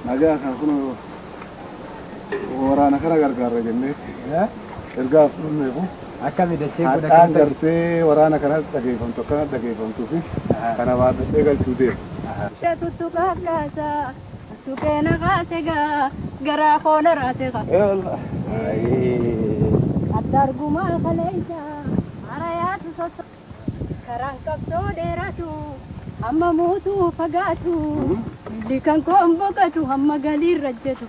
Nagaa kan kun waraana kana gargaarra jennee ergaa fudhanneefu. Akkami dacheen kun Hadhaan gartee waraana kana dhageeffamtu akkana dhageeffamtuu fi kana baadhadhee galchuu deema. Tuttuqaa kaasaa tuqee na kaasegaa garaa koo na raasegaa. Adda argumaa kaleessa harayaatu sosso karaan qabsoo dheeratu hamma muutuu fagaatu milli kan koon boqotu hamma galiirra jedhu.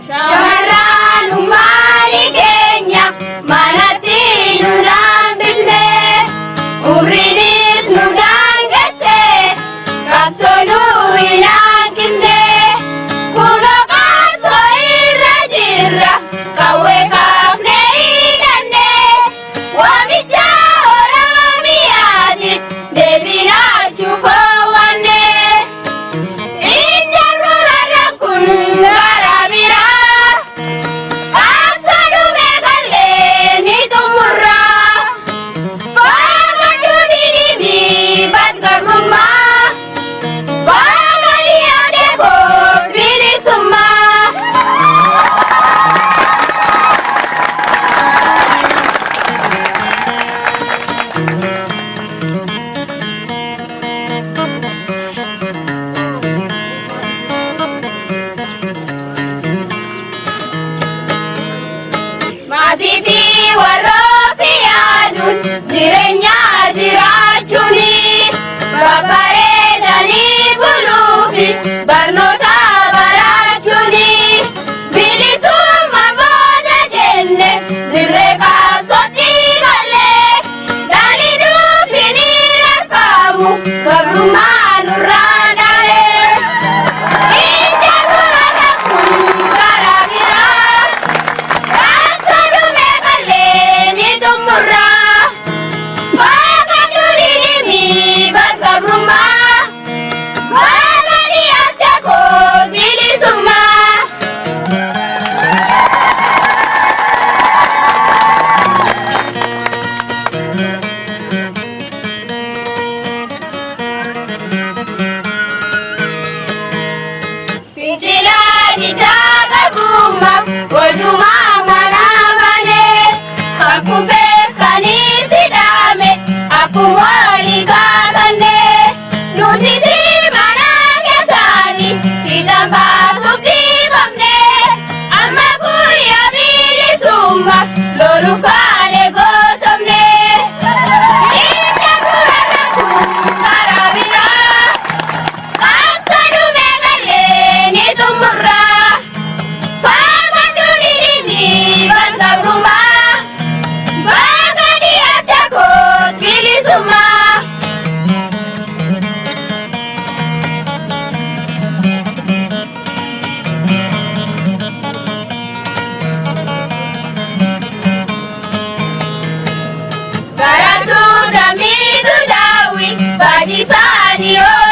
Shamarran uummanni keenya manatti nu dhaabbilee umriinis nu daangesse qabsoo nu hin hanqinne kunoo qabsoo irra jirra qawwee kaafnee hidhanne waamicha. Maatii fi warra yaaduun jireenya jiraachuuni babbareedanii buluufi barnoota barachuuni bilisummaa booda jenne dirree qabsootti malee dhaalli nuufi ni rakkaamu gabrummaa nurraa dhalee. Ija dura rakkoo karaa biraa. Kaansalume malee ni tumurraa. Waaqa durii mi bakka brumaa. Waaqa dhiyaate koo bilisummaa. Fincilaani jaagarummaa walumaa manaa malee akkuma beekanii sidhaame akkuma walii gaafannee nuti si manaa keessaanii fiixaan baasuuf dhiibamnee amma guyyaa bilisummaa loluu kaane gootomnee. Ija dura rakkoo karaa biraa. Kaansalume malee ni tumurraa. Waaqa durii ni bakka brumaa. Waaqa dhiyaate koo bilisummaa. Barattuu damiitu daawwi baadhisaanii.